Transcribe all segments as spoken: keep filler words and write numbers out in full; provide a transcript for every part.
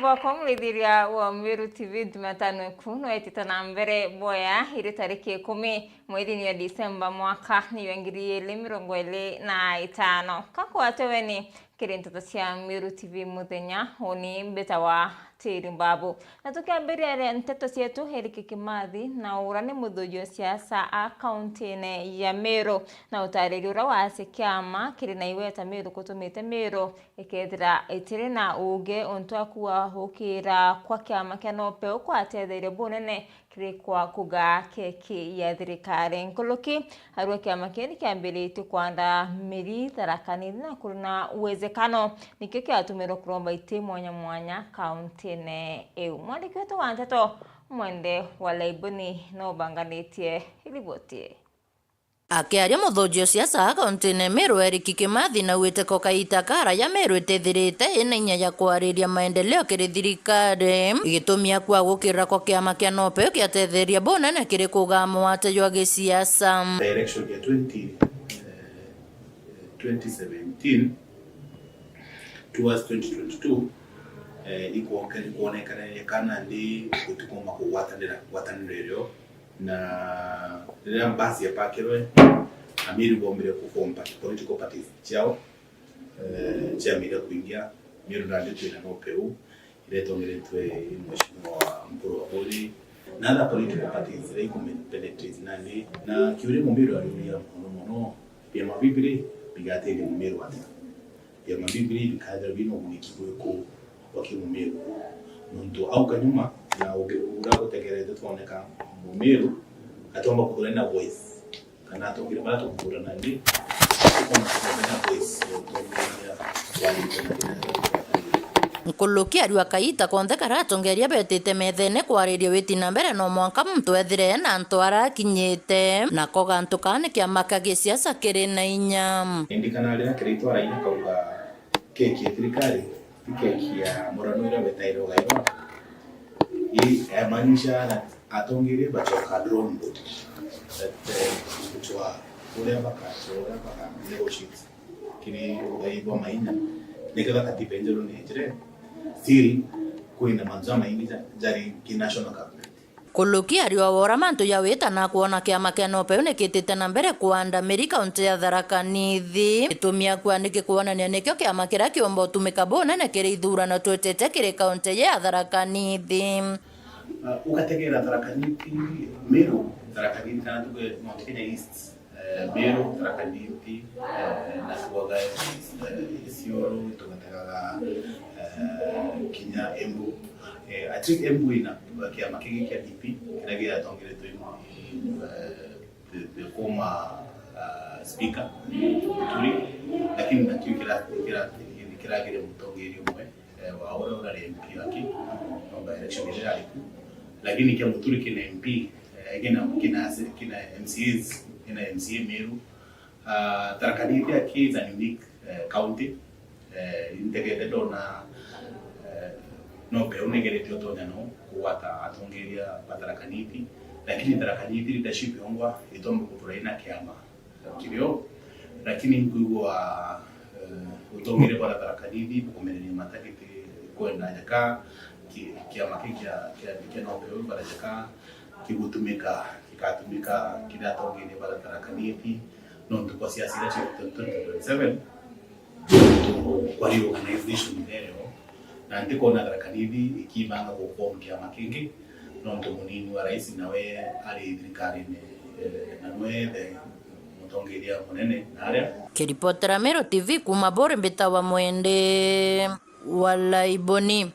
Bwakwa murithiria wa Meru T V, Jumatano iku no itite na mbere boya iri tariki ikumi mweri ni wa Disemba mwaka ni wa ngiri igiri mirongo iri na itano. Kakwate weni kiri nteto cia Meru T V muthenya uni mbitawa Tiri Mbabu. Na tukiambiria ria nteto cietu, Eric Kimathi na ura ni muthuji wa siasa a kauntine ya Meru, na utariri ura wasia kiama kiri na igweta Meru kutumite Meru ikethira itiri na uuge untu aku wa gukira kwa kiama kia NOPEU kwatetherie bunene kiri kwa kugaa keki ya thirikari. Nkuruki, arua kiama kii ni kiambiritie kwanda miri Tharaka Nithi na kuri na uwezekano nikio kiatumirwe kuromba iti mwanya mwanya kauntine iu. Mwandiki wetu wa nteto Mwende wa Laibuni no ubanganitie riboti ii. Akiaria muthuji o siasa kauntine Meru, Eric Kimathi, naugite ko kaita ka araya Meru itithirite ina inya ya kwariria maendeleo kiri thirikari, igitumi aku wa gukirira kwa kiama kia NOPEU kiatetheria bunene kiri kugaa mwate jwa gisiasa. Direction ya twenty, eh, twenty seventeen towards twenty twenty-two, eh, ikwonekana kana ndi gutikumba kugwatanira ngwataniro irio Na riria mbasi yapakirwe, Amiru bombire ku form party, political parties ciao, eh, ciambire kuingia. Miru nandi twina NOPEU, iria itongeretwe i Mheshimiwa Mukuru wa Buri, na other political parties iria iku penetrate nandi. Na kiuria Mumiru ariuria mono mono, biama bibiri bigatethia Mumiru atia? Biama bibiri bikathirwa bina uguniki buriku bwa kimumiru? Nontu au kanyuma na uge-, uria gutegerete twoneka Mumiru atiomba kuthura ina voice, kana atongeria baria tukuthurana nandi, tukomba kuthura ina voice ya utongeria wa Nkuluki ariuga kaita konthe karia atongeria betite methene kwariria witi na mbere, no mwanka muntu ethire ena antu aria akinyite, nako gantu kaa ni kiama kia gisiasa kiri na inya. Indi kana riria kiri itwara inya kauga keki ya thirikari ti keki ya murano iria wetaire ugairwa, i yamaanisha that atongeria bacoka drawing board, that, eh, gutwa uria baka-, uria baka negotiate kiri ugai bwa mainya, niketha katiba injeru ni injire, still kwina mantu jamaingi ja-, jari ki national government. Nkuluki ariuga ura mantu ja wita na kwona kiama kia NOPEU nikitite na mbere kwanda miri kaunti ya Tharaka Nithi, gitumi aku niki kwonania nikio kiama kiria kiumba utumika bunene kiri ithurano twitite kiri kaunti ya Tharaka Nithi. Uh, ugategera Tharaka Nithi, Meru, Tharaka Nithi kana tuge Mount Kenya East, eh, Meru, Tharaka Nithi, eh, na tugaga, eh, Isiolo, tugategaga, eh, kinya Embu. Eh, I think Embu ina kiama kingi kia D P, kiria giratongeretwe ni, eh, the, the former, uh, speaker, Muturi, lakini nakio kira-, kira-, kiragire mutongeria umwe, eh, wa uria urari M P waki, no by election iria irari ku. Lakini kia Muturi kina M P, eh, kina, kina, kina M C As, kina M C A Meru. Ah, Tharaka Nithi aki is an unique, eh, county. Eh, integete ndona, eh, NOPEU nigeretie utonya no kugwata atongeria ba Tharaka Nithi, lakini Tharaka Nithi leadership yongwa itomba kuthura ina kiama kirio, lakini nkuigua, eh, utongeria bwa Tharaka Nithi bukumereria matagiti kwenda jaka ki-, kiama ki kia, kia, kia NOPEU bara jaka kigutumika, kikatumika kiri atongeria bara Tharaka Nithi, nontu kwa siasa iria cia twenty twenty-seven, nontu kwa reorganization iria irio, na ntikwona Tharaka Nithi ikibanga guform kiama kingi, nontu munini wa rais nawe ari thirikarine, eh, na nwe the mutongeria munene na aria. Kiripotera Meru T V kuma Buri, mbitawa Mwende wa Laiboni.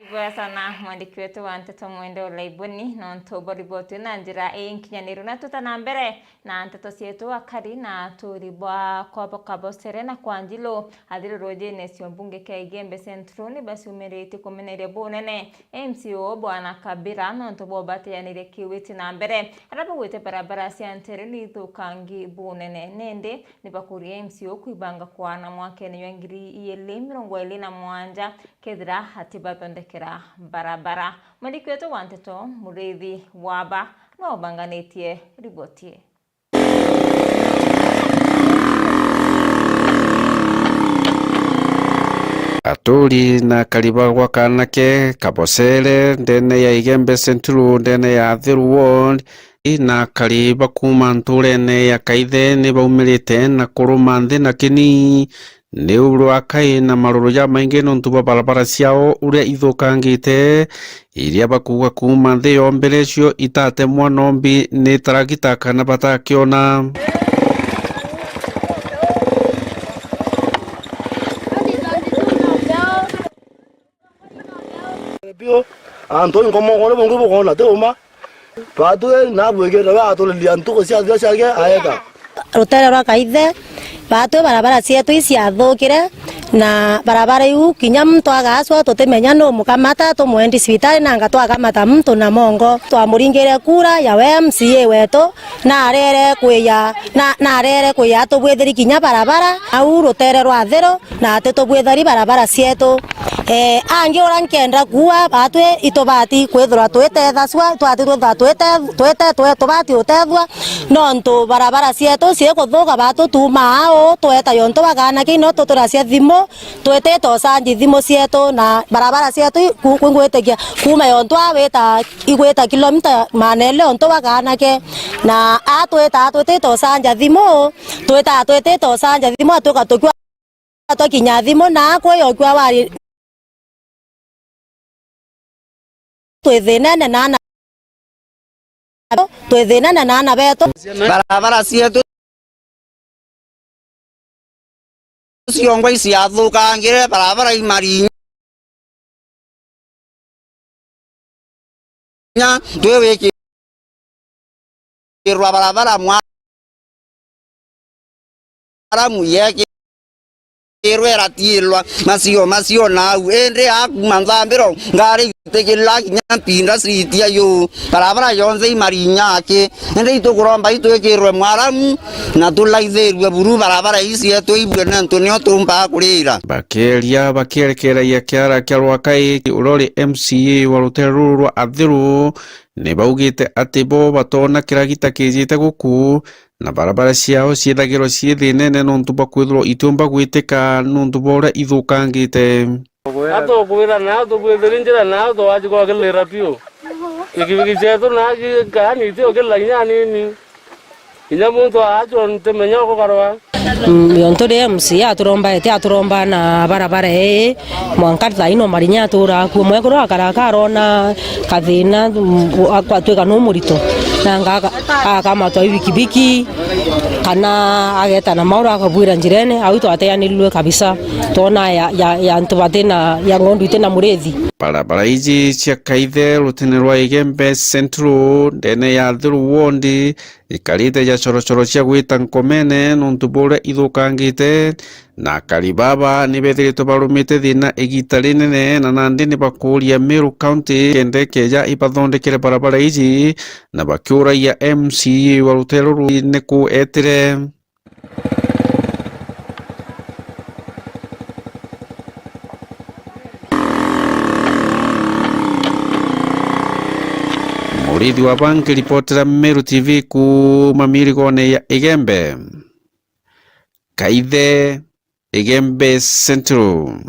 Ibwega sana mwandiki wetu wa nteto Mwende wa Laiboni, nontu bwa riboti na njira inkinyaniru. Na tuta na mbere na nteto cietu, akari na aturi bwa kwa Kabosere na kwa Njilu athiri rujine cio mbunge kia Igembe Central ni baciumiritie kumeneria bunene M C O Bwana Kabira nontu bwa ubatianiria kiwiti na mbere, aria baugite barabara cia ntere ni ithukangi bunene. Nindi ni bakuria M C O kwibanga kwana mwakene jwa ngiri igiri mirongo iri na mwanja kethira atibathondekera barabara. Mwandiki wetu wa nteto, Murithi Waba, no ubanganitie riboti ii. Aturi na akari ba gwa Kanake, Kabocere, ndene ya Igembe Central, ndene ya Atheru Ward, na akari ba kuuma nturene ya Kaithe ni baumirite na kuruma nthi na kini. Ni urakai na maruru jamaingi nontu bwa barabara ciao uria ithukangite, iria bakuuga kuuma nthi yombere cio itatemwa nombi ni taragita kana batakiona. Biu, antu inkomokore bungi bukona ti uma. Batwi nabwikirira we aturiria ntuku ciathira ciake aeta. Rutere rwa Kaithe, batwi barabara cietu iciathukire, na barabara iu kinya muntu agacwa tutimenya nu umukamata tumwendi cibitari, nanga twakamata muntu na mongo. Twamuringire kura ya we M C A wetu, narere kwiya, na, narere kwiya atubwithiri kinya barabara, au rutere rwa Atheru, na atitubwithari barabara cietu. Eh, angi uria nkenda kuuga, batwi itubati kwithirwa twitethacua, itubati kwithirwa twite-, twite-, twe-, tubati utethua, nontu barabara cietu cikuthuka, batu tuuma au, tweta yontu bagana kii no tuturacia thimu, twitite ucanji thimu cietu, na barabara cietu i-, ku-, ku-, ngwitikia kuuma yontu a wita, igwita kilomita maana eli yontu baganake, na a twita twitite ucanja thimu, twita twitite ucanja thimu, atuka tukiwa twakinya thimu, na kwiyokiwa wari twi thinene na ana, twi thinene na ana betu. Barabara cietu ciongwa iciathukangire, barabara i Marinya, twi wiki irwa barabara mwaramu yekirwe iratiirwa macio macio nau, indi akuma nthambiro ngari itikirira kinya mpinda ciritia yu barabara yonthe i Marinya aki. Indi itukuromba itwikirwe mwaramu na tulaithirue buru barabara ii cietu ibue nontu nio tumbaa kurira. Bakiaria bakierekeragia kiara kia Rwakai, uria uri M C A wa rutere ruru rwa Athiru, ni baugite ati bo batoona kiragita kijite guku, na barabara ciao ciithagirwa cii thinene nontu bwa kwithirwa itiumba gwitika nontu bwa uria ithukangite. Atukwira na atubwithiri njira na atwaji kwakilira piu. Pikipiki cietu na aki-, kaani itio kila inya anini. Inya muntu aachwa ntimenya ukukarwa. Mm, yontu ri M C A aturomba eti aturomba na barabara ii, mwanka thaino Marinya atura kuo. Mwekuru akara akarona kathina, mm, akwatwika nu murito. Nanga aka-, akamatwa i bikibiki, kana ageta na mauru akabwira njirene, au twateanirirwe kabisa. Twona ya, ya, ya antu batina, ya ng'ondu itina murithi. Barabara iji cia Kaithe, rutene rwa Igembe Central, ndene ya Thuru Ward, ikarite ja chorochoro cia gwita nkomene nontu bwa uria ithukangite, na akari baba ni bethiritwe barumite thina igita rinene, na nandi ni bakuuria Meru County kenda ikeja ibathondekere barabara iji, na bakiuragia M C A wa rutere ruu ni ku etire. Murithi wa Bangi, ripotera Meru T V kuuma mirigone ya Igembe. Kaithe, Igembe Central.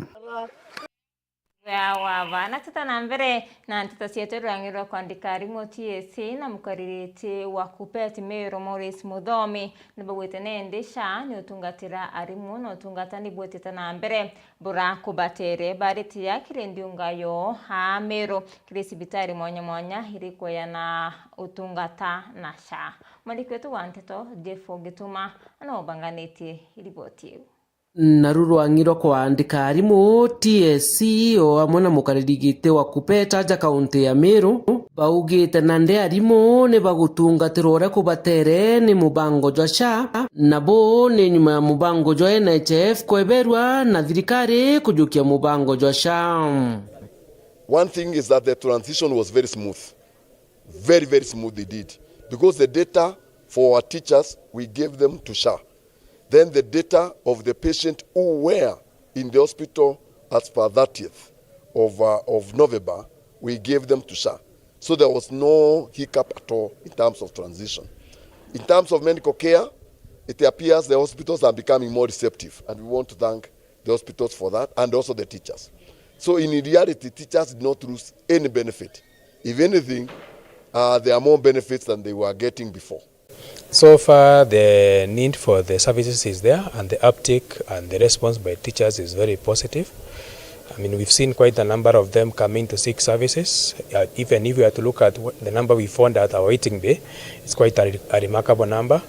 Wea wava. Na tuta na mbere na nteto cietu, rwang'i rwa kwandika arimu T S C na mukaririti wa KUPPET Meru Maurice Muthomi nibauite nende SHA ni utungatira arimu na utungata nibwitite na mbere bura kubatere. Baritia kiri ndiunga yo aa Meru kiri cibitari mwanya mwanya iri kweana utungata na SHA. Mwandiki wetu wa nteto Jeff Gituma anobanganitie riboti iu. Naru rwang'i rwa kwandika arimu, T S C, o amwe na mukariri giti wa KUPPET aja kaunti ya Meru, baugite nandi arimu ni bagutungatirwa uria kubatere ni mubango jwa SHA, na buu ni nyuma ya mubango jwa N H I F kweberwa na thirikari kujukia mubango jwa SHA. One thing is that the transition was very smooth. Very, very smooth indeed. Because the data for our teachers, we gave them to SHA. Then the data of the patient who were in the hospital as per thirtieth of, uh, of November, we gave them to SHA. So there was no hiccup at all in terms of transition. In terms of medical care, it appears the hospitals are becoming more receptive, and we want to thank the hospitals for that, and also the teachers. So in reality, teachers did not lose any benefit. If anything, uh, there are more benefits than they were getting before. So far, the need for the services is there, and the uptake and the response by teachers is very positive. I mean, we've seen quite a number of them coming to seek services. Uh, even if we are to look at what the number we found at our waiting bay, it's quite a, a remarkable number.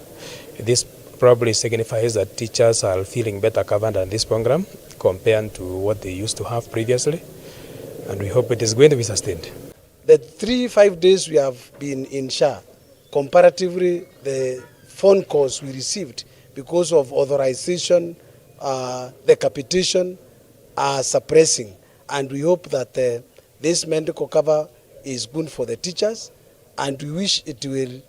This probably signifies that teachers are feeling better covered under this program compared to what they used to have previously, and we hope it is going to be sustained. The three, five days we have been in SHA, comparatively, the phone calls we received because of authorization, uh, the capitation are suppressing, and we hope that, uh, this medical cover is good for the teachers, and we wish it will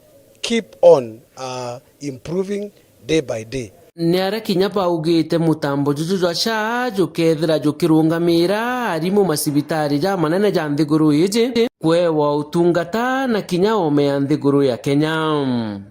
keep on, uh, improving day by day. Ni aria kinya baugite mutambo juju jwa SHA jukethira jukirungamira arimu macibitari jamanene ja nthiguru iji kwewa utungata na kinya oome ya nthiguru ya Kenya.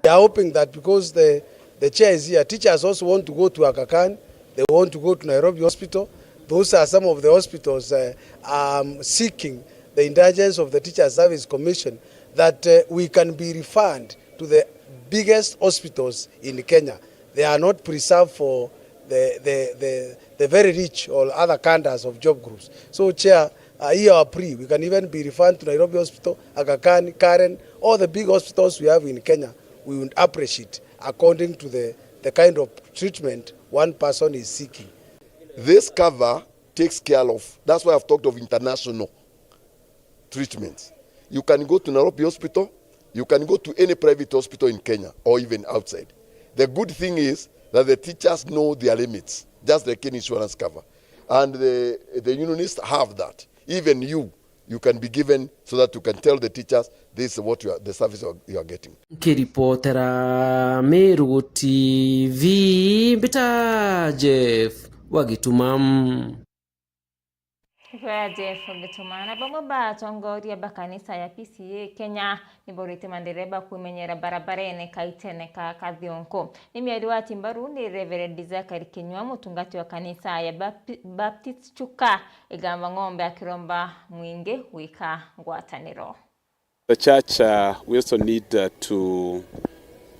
We are hoping that because the, the chair is here, teachers also want to go to Aga Khan, they want to go to Nairobi Hospital. Those are some of the hospitals, uh, um, seeking the indulgence of the Teachers Service Commission that, uh, we can be referred to the biggest hospitals in Kenya. They are not preserved for the, the, the, the very rich or other cadres of job groups. So, Chair, uh, here our plea, we can even be referred to Nairobi Hospital, Aga Khan, Karen, all the big hospitals we have in Kenya. We would appreciate according to the, the kind of treatment one person is seeking. This cover takes care of, that's why I've talked of international treatments. You can go to Nairobi Hospital, you can go to any private hospital in Kenya or even outside. The good thing is that the teachers know their limits, just like any insurance cover. And the, the unionists have that. Even you, you can be given so that you can tell the teachers this is what you are, the service you are, you are getting. Nkiripotera Meru T V, mbita Jeff wa Gituma. Kwea Jeff Gituma. Na bamwe ba atongoria ba kanisa ya P C A Kenya ni borite mandereba kwimenyera barabarene kaitene ka Kathionko. Ni miario wa timbaru ni Reverend Zachary Kinyua, mutungati wa kanisa ya Bapti-, Baptist Chuka Igamba Ng'ombe, akiromba mwingi gwika ngwataniro. The church, uh, we also need, uh, to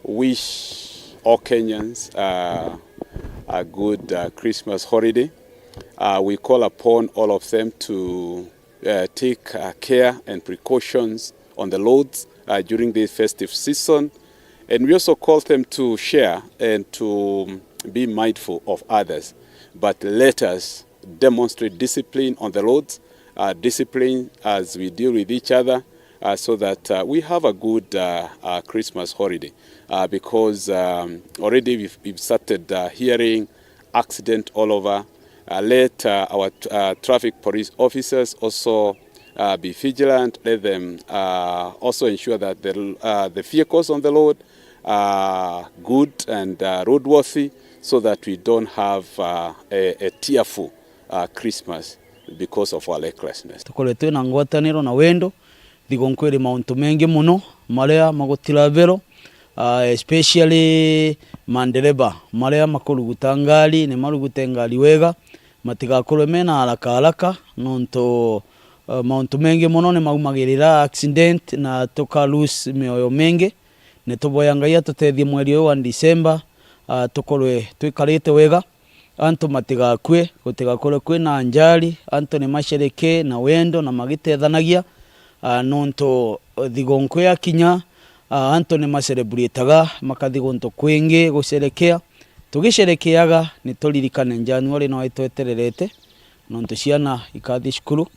wish all Kenyans, uh, a good, uh, Christmas holiday. Uh, we call upon all of them to, uh, take, uh, care and precautions on the roads, uh, during the festive season. And we also call them to share and to be mindful of others. But let us demonstrate discipline on the roads, uh, discipline as we deal with each other, uh, so that, uh, we have a good, uh, uh, Christmas holiday, uh, because, um, already we've, we've started, uh, hearing accident all over. Uh, let, uh, our, uh, traffic police officers also, uh, be vigilant. Let them, uh, also ensure that the, uh, the vehicles on the road are good and, uh, roadworthy, so that we don't have, uh, a, a tearful, uh, Christmas because of our recklessness. Tukorwe twina ngwataniro na wendo, thigunku iri mauntu mengi muno maria magutiraverwa, ah, especially mandereba maria makuruguta ngari, ni marugute ngari wega, matigakorwe mena haraka haraka, nontu, eh, mauntu mengi muno ni maumagirira accident na tuka lose mioyo mingi. Ni tuboya Ngai atutethie mweri uyu wa December, ah, tukorwe twikarite wega, antu matigakue, gutigakorwe kwina njari, antu ni macereke na wendo na magitethanagia, ah, nontu thigunku yakinya, ah, antu ni macerebritaga, makathi guntu kwingi gucerekea. Tugicerekeaga, ni turirikane January no itwetererete, nontu ciana ikathi cukuru.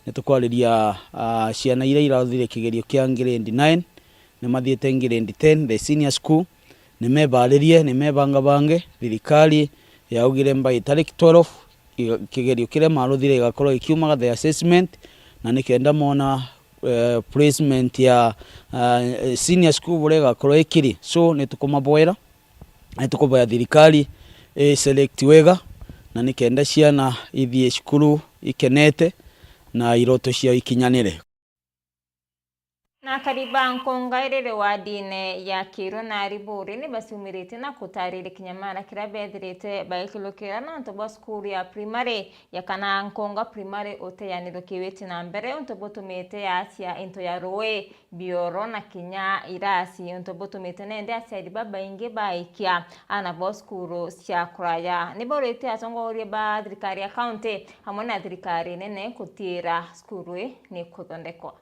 Ni tukwariria, ah, ciana iria irathire kigerio kia grade nine, ni mathiite grade ten, the senior school, ni mebaririe, ni mebangabange. Thirikari yaugire by tariki twelve, iga-, kigerio kiria maruthire gigakorwo gikiumaga the assessment, na ni kenda mona, eh, placement ya, ah, senior school buria igakorwo ikiri. So, ni tukumaboera, ni tukuboya thirikari i select wega, na ni kenda ciana ithie cukuru ikenete na iroto ciao ikinyanire. Na akari ba nkunga iriri wadine ya Kirua na Ariburi ni baciumiritie na kutariria kinyamara kiria bethirite baikilukira nontu bwa cukuru ya primary ya kana nkunga primary uteyanirwe kiwiti na mbere, untu butumite yacia into ya rui, bioro na kinya irasi, untu butumite nende aciari babaingi baikia ana bao cukuru cia kuraya. Ni baurite atongoria ba thirikari ya kaunti amwe na thirikari nene kutiira cukuru ii ni kuthondekwa.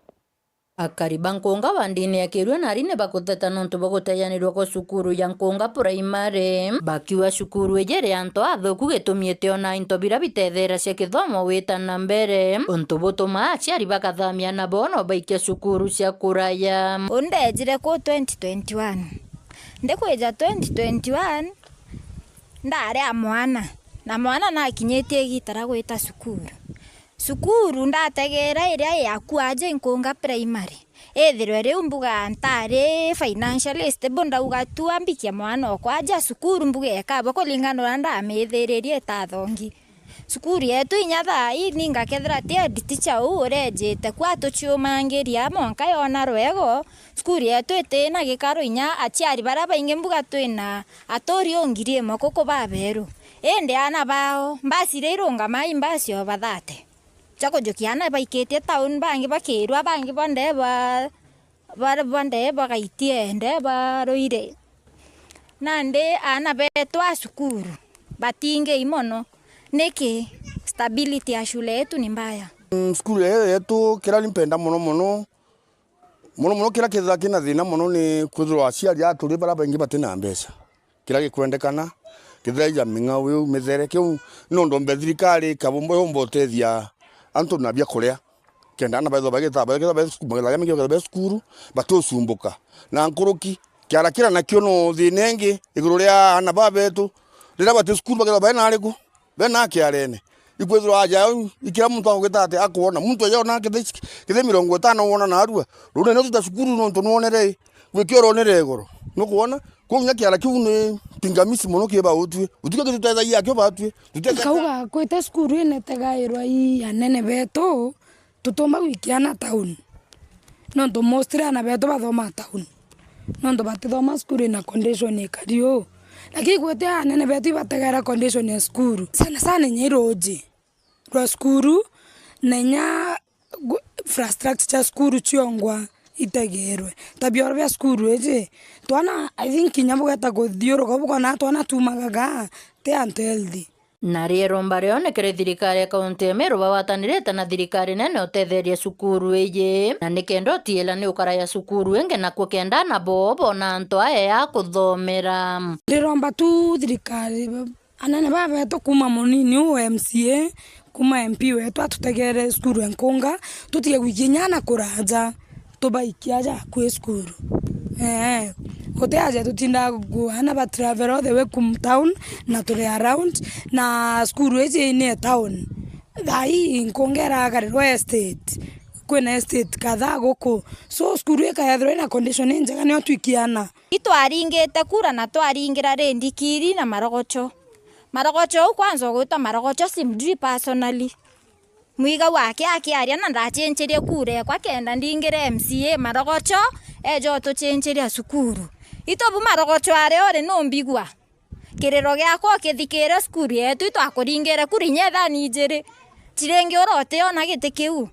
Akari ba nkunga wa ndini ya Kirua nari ni bakuteta nontu bwa guteyanirwa kwa cukuru ya Nkunga Primary, bakiuga cukuru iji iri antu athuku gitumite ona into biria bitetheracia kithomo wita na mbere, untu butumaa aciari bakathamia ana bao no baikia cukuru cia kuraya. Undejire ku twenty twenty-one. Ndikwija twenty twenty-one, ndari a mwana, na mwana nakinyitie igita ria gwita cukuru. Cukuru ndategeera iria i aku aja i Nkunga Primary, ithirwe riu mbuga ntari financially stable, ndauga tu ambikia mwana okwa aja cukuru, mbuga ikabwa kuringana uria ndamithiririe itathongi. Cukuru yetu inya thaa ii ni ngakethira ti head teacher uu urejite ku atuciumangiria mwanka yona rwego. Cukuru yetu itina gikaro, inya aciari baria baingi mbuga twina aturi o ngiri imwe kuku baberu. Indi ana bao, mbasi iria irungamaa i mbasi o bathate. Cia kujukia ana baikitie town, bangi bakirua, bangi bo ndee ba, ba, ba ndee bagaitie ndee baruire. Nandi ana betu a cukuru batingei mono. Niki? Stability ya shule yetu ni mbaya. Mm, cukuru ii yetu, kiria ni mpenda mono mono, mono mono, kiria kithira kina thina mono ni kwithirwa aciari aturi baria baingi batina mbeca. Kiria gikwendekana, kithira ija ming'ao iu mithere, kiu ni undu mbe thirikari ikabumba yumba utethia antu na bia kuria, kenda ana baithwa bagita, bagita, bagita, bagita, bagita, bagita, be cukuru, batucumbuka. Na nkuruki, kiara kiria nakio no thina ingi iguru ria ana ba betu, riria bati cukuru, bagethwa bena ariku? Bena kiarene. Ikwithirwa aja au, ikira muntu agugita ati akwona. Muntu aja ona kithi, kithi mirongo itano wona narua. Rune no tuta cukuru nontu nwonere, gwikio uronere igoro. Nukwona? Kwou nya kiara kiu ni pingamizi mono ki bautue. Gutikio gitutethagia akio batue. Tutethagia. Nkauga kwite cukuru ine tegairwa i anene betu, tutumba gwikia ana town. Nontu mostly ana betu bathomaa town. Nontu batithoma cukuru ina condition ikari uu. Lakini gwite anene betu ibategaira condition ya cukuru. Sana sana inya i ruuji rwa cukuru, na inya gu-, infrastructure cia cukuru ciongwa itegerwe. Ta bioro bia cukuru iji, twana, I think, kinya bugeta kuthiuruka, bukona twana tumagaga, ti antu healthy. Na rieromba rionekere thirikari ya kaunti ya Meru bagwatanirite na thirikari nene utetheria cukuru iji, na nikenda utiila ni ukara ya cukuru ingi, nakuo kenda ana boo bona antu aya ya kuthomera. Ndiromba tu thirikari, anene baba betu kuma munini uu M C A, kuma M P wetu atutegere cukuru ya Nkunga, tutige gwikia inya ana kuraja. Tubaikia aja akui cukuru. Ee, guti aja tutindaga gu-, ana ba travel all the way kum town, na turi around, na cukuru iji ni e town. Thaa ii Nkunga iragarirwa estate, kwina estate kadhaa guku. So cukuru ikayethirwa ina condition injega nio twikia ana. Itwaringite kura na twaringira rindikiri na marogocho. Marogocho uu kwanza ugwitwa marogocho simjui personally. Mwiga wake akiaria na ndachencherie kura ekwa kenda ndingire M C A marogocho, eja utuchencheria cukuru. Itu bu marogocho aria uri numbigua. Kiriro giakwa ukithikire cukuru yetu itwakuringire kura inya ithani ijiri. Tiringi ura utiona giti kiu.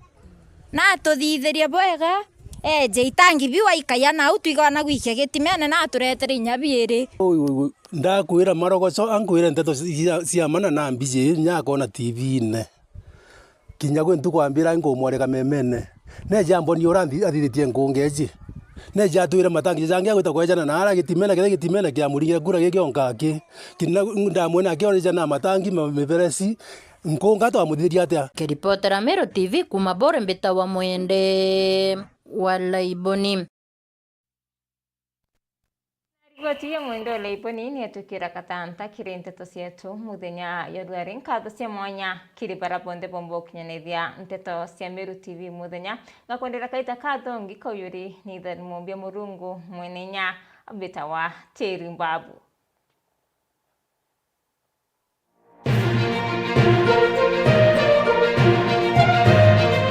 Na atuthithirie bwega, eje itangi biu aikaia nau twigana gwikia gitimene na aturetere inya biiri. Ui, ui, ui. Ndakwira marogocho, ankwire nteto cia, cia mana na mbiji, inya akona T V-ine. Kinya gwi ntuku ambira nkumwarika memene. Neja amboni ura nthi-, athithitie Nkunga iji. Neja atwire matangi jangi agwita kwejana na ara gitimene, kiria gitimene kia muringire kura gikionka aki. Kinya ndamwona akionija na matangi ma miberesi. Nkunga twamuthithirie atia? Kiripotera Meru T V kuma Bore mbita wa Mwende wa Laiboni. Riboti ya Mwende wa Laiboni ni yatwikira katanta kiri nteto cietu muthenya ya ruari. Nkatho cia mwanya kiri bara bonthe bomba ukinyanithia nteto cia Meru T V muthenya. Ngakwendera kaita kathongi kauyuri ni Ithan Mumbia Murungu mwene inya mbita wa Teri Mbabu.